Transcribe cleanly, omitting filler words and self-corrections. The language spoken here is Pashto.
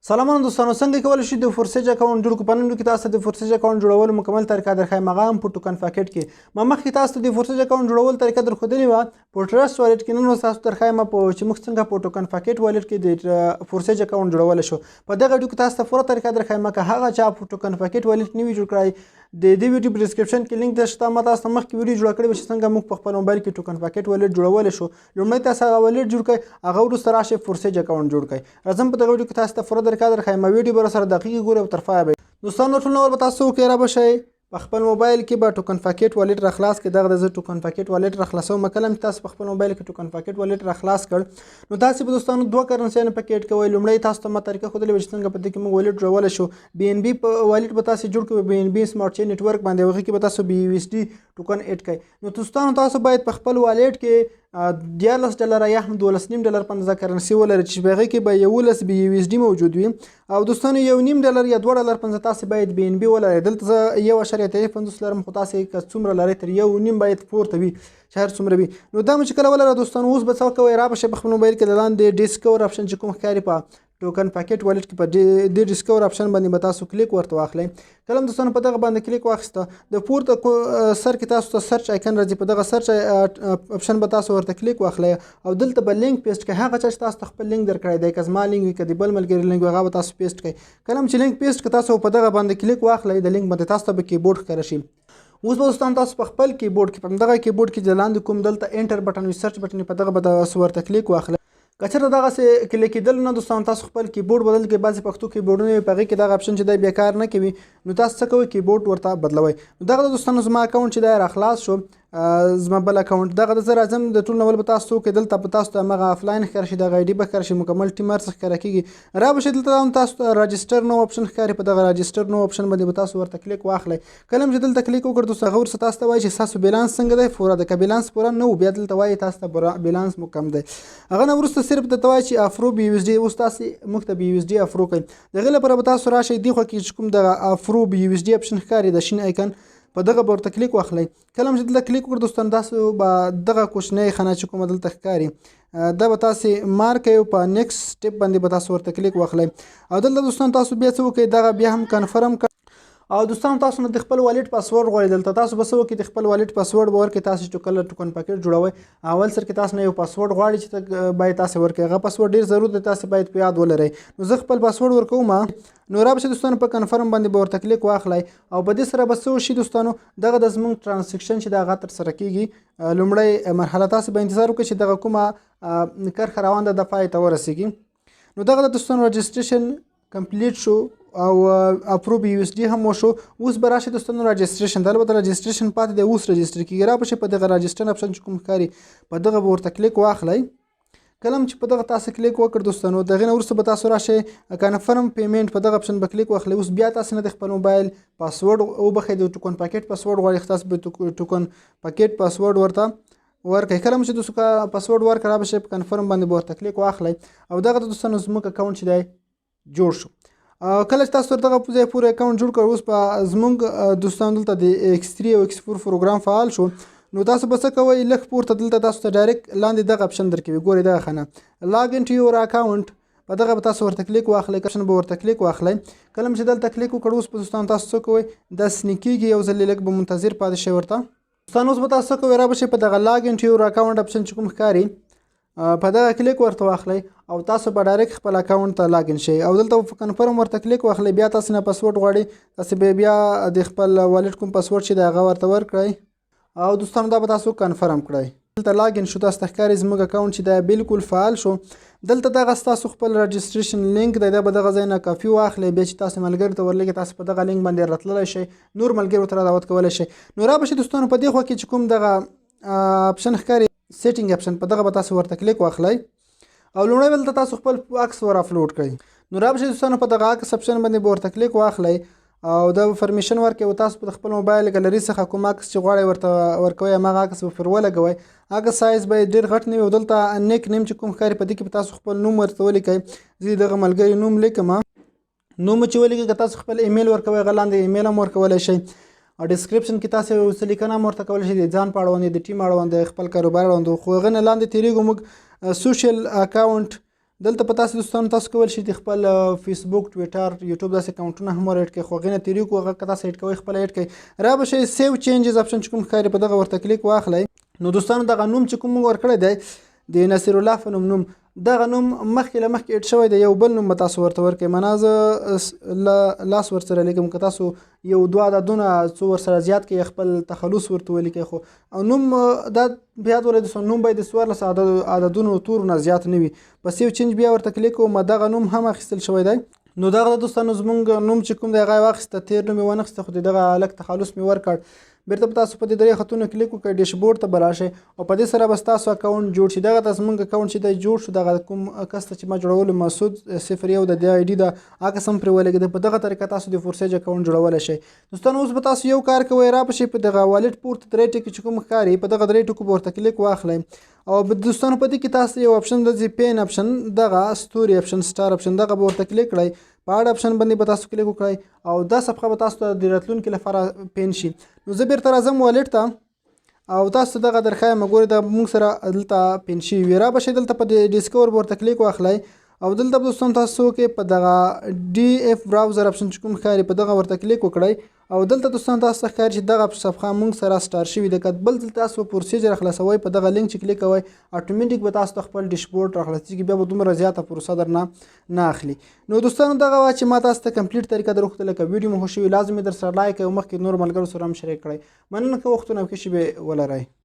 سلامونه دوستانو، څنګه کولی شئ د فورسیج اکاونټ جوړ کړو؟ په نن کې تاسو د فورسیج اکاونټ جوړولو مکمل طریقه درښایم، هغه هم په ټوکن پاکټ کې. ما مخکې تاسو ته د فورسیج اکاونټ جوړولو طریقه درښودلې وه په ټرست والټ کې. نن ورځ تاسو ته درښایم په چې موږ څنګه په ټوکن پاکټ والټ کې د فورسیج اکاونټ جوړولی شو. په دغه ویډیو کې تاسو ته پوره طریقه درښایم. که هغه چا په ټوکن پاکټ والټ نه وي جوړ کړی، د دې ویډیو په ډیسکرپشن کې لینک درشته. ما تاسو ته مخکې ویډیو جوړه کړې وه چې څنګه موږ په خپل موبایل کې ټوکن پاکټ والټ جوړولی شو. لومړی تاسو هغه والټ جوړ کړئ، هغه وروسته راشئ فورسیج اکاونټ جوړ کړئ. راځم، په دغه ویډیو کې تاسو ته پوره طریقه درښایم. ویډیو به سره دقیق ګورئ او تر پایه به. دوستانو، ټول نور به تاسو کې را به شئ، په خپل موبایل کې به ټوکن پاکټ والټ را خلاص کړئ. دغه د ټوکن پاکټ والټ را خلاصوم. کله چې تاسو په خپل موبایل کې ټوکن پاکټ والټ را خلاص کړ، نو تاسو به دوستانو دوه کرنسیانې پکې اډ کوئ. لومړی تاسو ته ما طریقه ښودلې وه چې څنګه په دې کې موږ والټ جوړولی شو. بي ان بي په والټ به تاسو جوړ کړئ، بي ان بي سمارټ چین نټورک باندې، هغه کې به تاسو بي یو اس ډي ټوکن اډ کړئ. نو دوستانو، تاسو باید په خپل والټ کې 13 ډالر یا هم 12.5 ډالر په اندازه کرنسي ولرئ چې په هغې کې به 11 بي یو اس ډي موجود وي او دوستانو 1.5 ډالر یا 2 ډالر په اندازه تاسو باید بي ان بي ولرئ. دلته زه 1.53 لرم، خو تاسو که څومره لرئ، تر 1.5 باید پورته وي، چې هر څومره وي. نو دا مو چې کله ولرئ دوستانو، اوس به څه کوئ؟ را به شئ په خپل موبایل کې د لاندې ډیسکور اپشن چې کوم ښکاري په ټوکن پاکټ والټ کې، په دې ډیسکور اپشن باندې به تاسو کلیک ورته واخلئ. کله دوستانو په دغه باندې کلیک واخیسته، د پورته سر کې تاسو ته سرچ آیکن راځي. په دغه سرچ اپشن به تاسو ورته کلیک واخلئ او دلته به لینک پیسټ کړئ. هغه چا چې تاسو ته خپل لینک درکړی دی، که زما لینک وي، که د بل ملګري لینک وي، هغه به تاسو پیسټ کړئ. کله چې لینک پیسټ کړئ، تاسو په دغه باندې کلیک واخلئ، د لینک باندې تاسو ته به کیبورډ ښکاره شي. اوس به دوستان تاسو په خپل کیبورډ کې، په دغه کیبورډ کې د لاندې کوم دلته انټر بټن وي، سرچ بټن، په دغه به تاسو ورته کلیک واخلئ. که چېرته دغسې کلیک کېدل نه دوستان، تاسو خپل کیبورډ بدل کړئ. بعضې پښتو کیبورډونه وي، په هغې کې دغه اپشن چې دی بیا کار نه کوي. نو تاسو څه کوئ؟ کیبورډ ورته بدلوئ. نو دغه دوستانو زما اکاونټ چې دی را خلاص شو، زما بل اکاونټ دغه. زه راځم، د ټول اول به تاسو کې دلته په تاسو ته هغه افلاین ښکاره شي، دغه آی ډي به ښکاره شي، مکمل ټیم هر څه ښکاره کېږي. را به شي، دلته هم تاسو ته راجستر نو اپشن ښکاري. په دغه راجستر نو اپشن باندې به تاسو ورته کلیک واخلئ. کله چې دلته کلیک وکړ دوستان، هغه ورسره تاسو ته وایي چې ستاسو بیلانس څنګه دی، پوره ده. که بیلانس پوره نه و، بیا دلته وایي تاسو ته بیلانس مو کم دی. هغه نه وروسته صرف درته وایي چې افرو بي یو اس ډي. اوس تاسو موږ ته بي یو اس ډي افرو کوي. د هغې لپاره به تاسو راشئ، دې خوا کې چې کوم دغه افرو بي یو اس ډي اپشن ښکاري، د شین آیکن، په دغه به ورته کلیک واخلئ. کله چې دلته کلیک وکړ دوستان، تاسو به دغه کوچنی خانه چې کومه دلته ښکاري، دا به تاسو مارک کوئ. په نیکسټ سټپ باندې به تاسو ورته کلیک واخلئ او دلته دوستان تاسو بیا څه وکړئ؟ دغه بیا هم کنفرم کړئ. او دوستان، تاسو نه د خپل والټ پاسورډ غواړي. دلته تاسو به څه وکړئ؟ د خپل والټ پاسورډ به ورکړئ. تاسو چې کله ټوکن پاکټ جوړوئ، اول سر کې تاسو نه یو پاسورډ غواړي چې باید تاسو ورکړئ. هغه پاسورډ ډیر ضرور دی، تاسو باید په یاد ولرئ. نو زه خپل پاسورډ ورکوم. نو را به شئ دوستانو، په کنفرم باندې به ورته کلیک واخلئ او په دې سره به څه وشي دوستانو؟ دغه د زمونږ ترانزکشن چې دغه ترسره کیږي. لومړی مرحله، تاسو به انتظار وکړئ چې دغه کومه کرښه روان ده، د پای ته ورسیږي. نو دغه د دوستانو رجسټریشن کمپلیټ شو او اپروب یو اس ډي هم وشو. اوس به راشي دوستانو راجستریشن، دا البته راجستریشن پاتې دی، اوس رجستر کیږي. را به شي، په دغه راجستر اپشن چې کوم ښکاري، په دغه به ورته کلیک واخلئ. کله چې په دغه تاسو کلیک وکړ دوستانو، دغه نه وروسته به تاسو راشئ کنفرم پیمنټ، په دغه اپشن به کلیک واخلئ. اوس بیا تاسو نه د خپل موبایل پاسورډ وبخښئ، د ټوکن پاکټ پاسورډ غواړي. تاسو به ټوکن پاکټ پاسورډ ورته ورکړئ. کله چې دوستو پاسورډ ورکړ، را به شئ، په کنفرم باندې به ورته کلیک واخلئ او دغه دوستانو زموږ اکاونټ چې دی جوړ شو. کله چې تاسو دغه ځای پورې اکاونټ جوړ کړ، اوس په زموږ دوستان دلته د ایکس 3 او ایکس 4 پروګرام فعال شو. نو تاسو به څه کوئ؟ لږ پورته دلته تاسو ته ډایرکټ لاندې دغه اپشن درکوي. ګورئ دغه خانه، لاګ ان ټو یور اکاونټ، په دغه به تاسو ورته کلیک واخلئ، اپشن به ورته کلیک واخلئ. کله چې دلته کلیک وکړ، اوس په دوستان تاسو څه کوئ؟ دا سنیکیږي، یو ځل لږ به منتظر پاتې شئ ورته. دوستان، اوس به تاسو څه کوئ؟ را به شئ، په دغه لاګ ان ټو یور اکاونټ اپشن چې کوم ښکاري، په دغه کلیک ورته واخلئ او تاسو به ډایرکټ خپل اکاونټ ته لاګین شئ او دلته په کنفرم ورته کلیک واخلئ. بیا تاسو نه پاسورډ غواړي، تاسو به بیا د خپل والټ کوم پاسورډ چې د هغه ورته ورکړئ او دوستانو دا به تاسو کنفرم کړئ. دلته لاګین شو، تاسو ته ښکاري زموږ اکاونټ چې دا بالکل فعال شو. دلته دغه ستاسو خپل رجسټریشن لینک دی، دا به دغه ځای نه کافي واخلئ. بیا چې تاسو ملګرو ته ورلېږئ، تاسو په دغه لینک باندې راتللی شئ، نور ملګرو ته دعوت کولی شئ. نو را به شئ دوستانو، په دې خوا کې چې کوم دغه اپشن ښکاري، سیټینګ اپشن، په دغه به تاسو ورته کلیک واخلئ او لومړی دلته تاسو خپل عکس ور اپلوډ کړئ. نو را به شئ دوستانو، په دغه عکس اپشن باندې به ورته کلیک واخلئ او دا پرمیشن ورکوي او تاسو په خپل موبایل ګالري څخه کوم عکس چې غواړئ ورته ورکوئ، هماغه عکس به پر ولګوئ. هغه سایز به یې ډېر غټ نه وي. او دلته نیک نیم چې کوم ښکاري، په دې کې به تاسو خپل نوم ورته ولیکئ. زه دغه ملګري نوم لیکم. نوم چې ولیکئ، که تاسو خپل ایمیل ورکوئ، هغه لاندې ایمیل هم ورکولی شئ او ډیسکریپشن کې تاسو یو څه لیکنه هم ورته کولی شئ، د ځان په اړوند، د ټیم اړوند، د خپل کاروبار اړوند. خو هغه نه لاندې تېرېږو موږ، سوشل اکاونټ دلته په تاسو دوستانو تاسو کول شئ د خپل فیسبوک، ټویټر، یوټیوب داسې اکاونټونه هم ور add کړئ، خو هغې نه تېرېږو، هغه که تاسو add کوئ خپله add کړئ. را به شئ save changes option چې کوم ښکاري په دغه ورته کلیک واخلئ. نو دوستانو دغه نوم چې کوم موږ ورکړی دی د نصیر الله په نوم دغه نوم مخکې له مخکې add شوی دی، یو بل نوم به تاسو ورته ورکړئ. معنا زه لاس ورسره لیکم، که تاسو یو دوه عددونه څو ورسره زیات کړئ خپل تخلص ورته ولیکئ. خو او نوم دا بیا ولرئ دوستانو، نوم باید د 14 عددونو تورو نه زیات نه وي. په save change بیا ورته کلیک کوم، دغه نوم هم اخیستل شوی دی. نو دغه دوستانو زمونږ نوم چې کوم دی هغه یې واخیسته، تېر نوم یې وانخیسته، خو د دغه هلک تخلص مې ورکړ. بیرته به تاسو په دې درې خطونو کلیک وکړئ، dashboard ته به راشئ او په دې سره به ستاسو اکاونټ جوړ شي. دغه ته زمونږ اکاونټ چې دی جوړ شو، دغه کوم کس ته چې ما جوړولو مسعود 01 د دې ID ده، هغه کس هم پرې ولګېده. په دغه طریقه تاسو د فورسیج اکاونټ جوړولی شئ. دوستانو اوس به تاسو یو کار کوئ، را به شئ په دغه wallet پورته درې ټکي چې کوم ښکاري په دغه درې ټکو به ورته کلیک واخلئ. او دوستانو په دې کې تاسو یو option راځي، pin option، دغه ستوري option، star option، دغه به ورته کلیک کړئ. په add option باندې به تاسو کلیک وکړئ او دا صفحه به تاسو ته د راتلونکي لپاره pin شي. نو زه بیرته راځم wallet ته او تاسو دغه درښایم. ګورئ دا موږ سره دلته pin شوي وي. را به شئ دلته په دې discover به ورته کلیک واخلئ او دلته به دوستان تاسو کې په دغه DF browser option چې کوم ښکاري په دغه ورته کلیک وکړئ او دلته دوستان تاسو ته ښکاري چې دغه صفحه موږ سره star شوې ده. که بل ځل تاسو پروسیجر خلاصوئ په دغه لینک چې کلیک کوئ اتوماتیک به تاسو ته خپل dashboard راخلاصیږي، بیا به دومره زیاته پروسه درنه نه اخلي. نو دوستانو دغه وه چې ما تاسو ته complete طریقه در وښودله. که ویډیو مو خوښ شوي لازم یې در سره like او مخکې نور ملګرو سره هم شریک کړئ. مننه، ښه وختونه او ښې شېبې ولرئ.